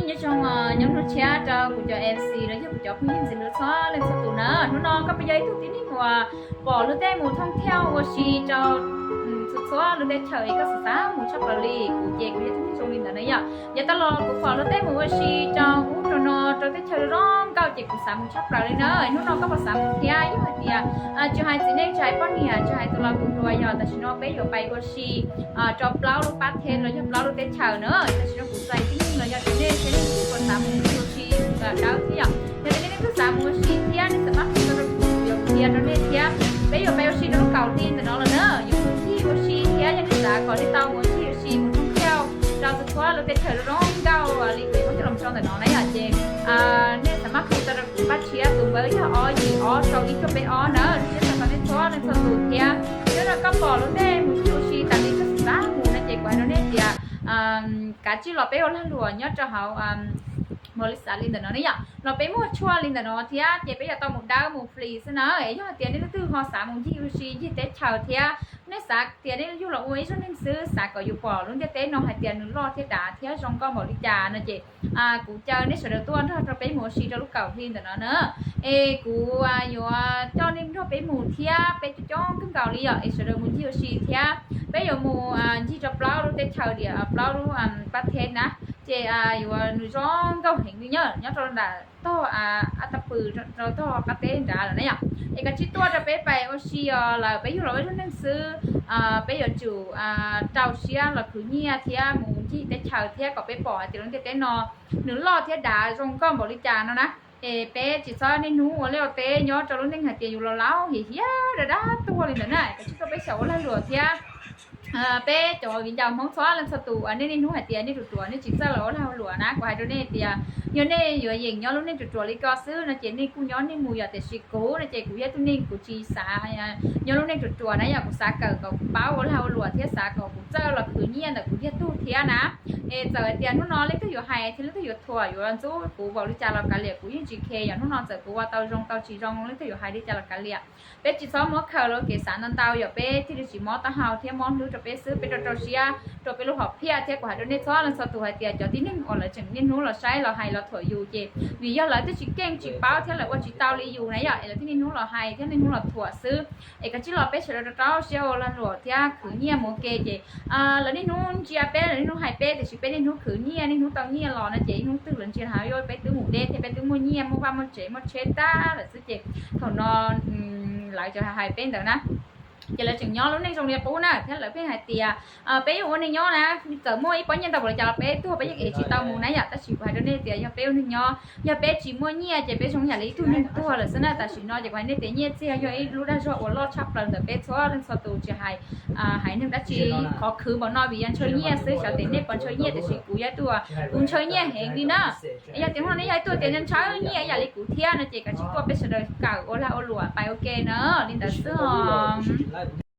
Nyob zoo, nyob zoo tshiab rau kuv cov F C los yog kuv cov phooj ywg ntxiv lus txhua leej txhua tus na. Hnub no koj puas yog ib tug tib neeg uas pom luag tej mus thooj thiaj ua si rau txhua txhua lub teb chaws es koj xav xav mus tshaj plaws li? Kuv ces kuv yog tib neeg zoo li ntawd na yom. Yav tas los kuv pom luag tej mus ua si rau ub rau no rau teb chaws zoo nkauj ces kuv xav mus tshaj plaws li na. Hnub no koj puas xav mus thiab? Yog hais tias tsis hais txiv neej tsis hais poj niam tsis hais tus laus tus hluas yog tam sim no peb yuav pais ua si rau plaub lub pab theb los yog plaub lub teb chaws na. Tam sim no kuv txais tib neeg los yog tias nej tsev neeg kuj puas xav mus ncig ua si dawb thiab yom. Yog tias nej leej twg xav mus ua si thiab nej xav mab hu rau kuv yuav qhia rau nej thiab. Peb yuav pais ua si rau lub kaum hli ntawm no lawm na, yuav mus ncig ua si thiab yog nej xav kom nej tau mus ncig ua si mus thooj thiaj rau txhua txhua lub teb chaws zoo nkauj li kuv muab coj los tso ntawm no na yom ces nej xav mab hu tau rau kuv pab tshiab tus npawb yog ob yim ob rau ib cuaj peb ob na. Siab txog rau nej txhua leej txhua tus thiab. Nyob rau koj pom luag tej mus ncig ua si tas li koj xav mus no ces kuv hais rau nej tias kav tsij los peb ua lag luam nyob rau hauv npaum li xav li ntawm no ne yom, los peb muaj tshuaj li ntawm no thiab ces peb yuav tau mus dawb mus flis xwb na. Es yog hais tias nej leej twg ho xav mus ncig ua si ncig teb chaws thiab nej xav tias nej yug los ua ib zaug neeg xwb xav kom yus pom lub ntiaj teb no hais tias nws loj thiab dav thiab zoo nkauj npaum li cas no ces kuv caw nej sawv daws tuaj nrog rau peb mus ua si rau lub kaum hli ntawm no na. Es kuv yuav coj nej nrog peb mus thiab peb coob coob kawg nkaus li yom es sawv daws mus ncig ua si thiab peb yuav mus ncig rau plaub lub teb chaws tias plaub lub pab theb na. Ces yuav nws zoo nkauj heev li nyob nyob rau nram tog ab tag pw rau tog qab teb nrad lawm na yom. Es kav tsij tuaj rau peb pais ua si os, lawv peb yug los ua ib zaug neeg xwb. Peb yuav tsum rau siab los khwv nyiaj thiab mus ncig teb chaws thiab kom peb pom hais tias lub ntiaj teb no nws loj thiab dav zoo nkauj npaum li cas no na. Es peb tsis txhob niaj hnub ua liaj ua teb nyob rau lub neej hais tias yus laus laus hiav hiav dab dab tuag li ntawd na. Kav tsij tuaj peb xyaum ua lag luam thiab peb cov viv ncaus Hmoob txhua leej txhua tus, nej niaj hnub hais tias nej ruam ruam nej tsis txawj los ua lag ua luam na, kuv hais rau nej tias yog nej yuav yeem nyob lub neej ruam ruam li ko xwb no ces nej kuj nyob nej mus yom, tiam sis kuv no ces kuv yog ib tug neeg kuv tsis xav nyob lub neej ruam ruam na yom, kuv xav kawm kom kuv paub ua lag ua luam thiab xav kom kuv txawj los khwv nyiaj ntawm kuv tiag tug thiab na. Es txawm hais tias hnub no leej twg yuav hais thiab leej twg yuav thuam yuav ntxub kuv npaum li cas los kav liam kuv yeej tsis khe yom. Hnub no txawm kuv ua tau zoo tau tsis zoo leej twg yuav hais li cas los kav liam. Peb tsis txhob muab khaws lawv kev xav ntau ntau yom, peb thiaj li tsis mob taub hau thiab mob hlwb rau peb xwb, peb rau rau siab rau peb lub hom phiaj thiab kuv hais rau nej txhua leej txhua tus hais tias cov tib neeg uas lawv tseem niaj hnub los saib los hais los thuam yus ces vim yog lawv twb tsis keej tsis paub thiab lawv ua tsis tau li yus na yom, es lawv thiaj niaj hnub los hais thiab niaj hnub los thuam xwb. Es kav tsij los peb sawv daws rau rau siab ua lag luam thiab khwv nyiaj mus ua ke ces lawv niaj hnub ntsia peb, lawv niaj hnub hais peb, tiam sis peb niaj hnub khwv nyiaj niaj hnub tau nyiaj los no ces ib hnub twg lawv ntsia hais yuav peb twb mus deb thiab peb twb muaj nyiaj muaj vaj muaj tsev muaj tsheb tag lawm xwb ces thaum no lawv tseem hais peb ntawd na. Ces lawv tseem nyob lub neej zoo li qub na thiab lawv pheej hais tias peb yeej ua neej nyob na, txawm muaj ib pob nyiaj ntau npaum li cas los peb tuag peb yeej ev tsis tau mus na yom. Tab sis kuv hais rau nej tias yog peb ua neej nyob, yog peb tsis muaj nyiaj ces peb zoo yam li ib tug neeg tuag lawm xwb na. Tam sim no ces kuv hais nej tias nyiaj txiag yog ib lub dag zog uas loj tshaj plaws ntawm peb txhua leej txhua tus, tsis hais haiv neeg dab tsi. Qhov khwv npaum no vim yog ntshaw nyiaj xwb, xyov tias nej puas ntshaw nyiaj tiam sis kuv yog ib tug uas kuv ntshaw nyiaj heev li na. Yog tias hnub no nej yog ib tug tias ntshaw nyiaj ib yam li kuv thiab no ces kav tsij tuaj peb sawv daws kawm ua lag ua luam pais ua ke na, li ntawd xwb os.